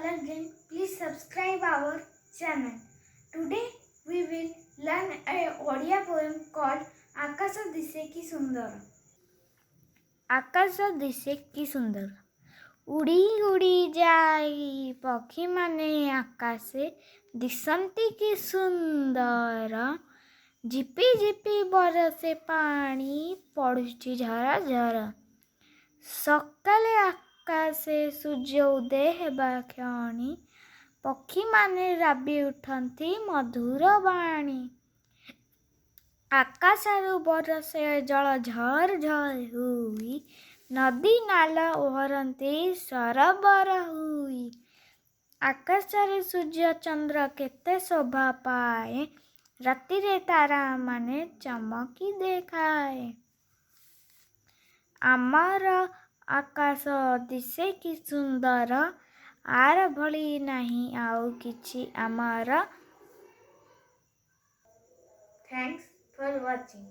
Color Brain. Please subscribe our channel. Today we will learn a Odia poem called ଆକାଶ ଦିଶେ କି ସୁନ୍ଦର। ଆକାଶ ଦିଶେ କି ସୁନ୍ଦର। ଉଡ଼ି ଉଡ଼ି ଯାଇ ପକ୍ଷୀମାନେ ଆକାଶେ ଦିଶନ୍ତି କି ସୁନ୍ଦର। ଝିପି ଝିପି ବରଷେ ପାଣି, ପଡ଼ୁଛି ଝର ଝର। ସକାଳେ ଆକାଶେ ସୂର୍ଯ୍ୟ ଉଦୟ ହେବା କ୍ଷଣି ପକ୍ଷୀମାନେ ରାବି ଉଠନ୍ତି ମଧୁର ବାଣୀ। ଆକାଶରୁ ବରଷେ ଜଳ ଝର ଝର ହୋଇ, ନଦୀ ନାଳ ଭରନ୍ତି ସରୋବର ହୋଇ। ଆକାଶରେ ସୂର୍ଯ୍ୟ ଚନ୍ଦ୍ର କେତେ ଶୋଭା ପାଏ, ରାତିରେ ତାରାମାନେ ଚମକି ଦେଖାଏ। ଆମର ଆକାଶ ଦିଶେ କି ସୁନ୍ଦର, ଆର ଭଳି ନାହିଁ ଆଉ କିଛି ଆମର। Thanks for watching.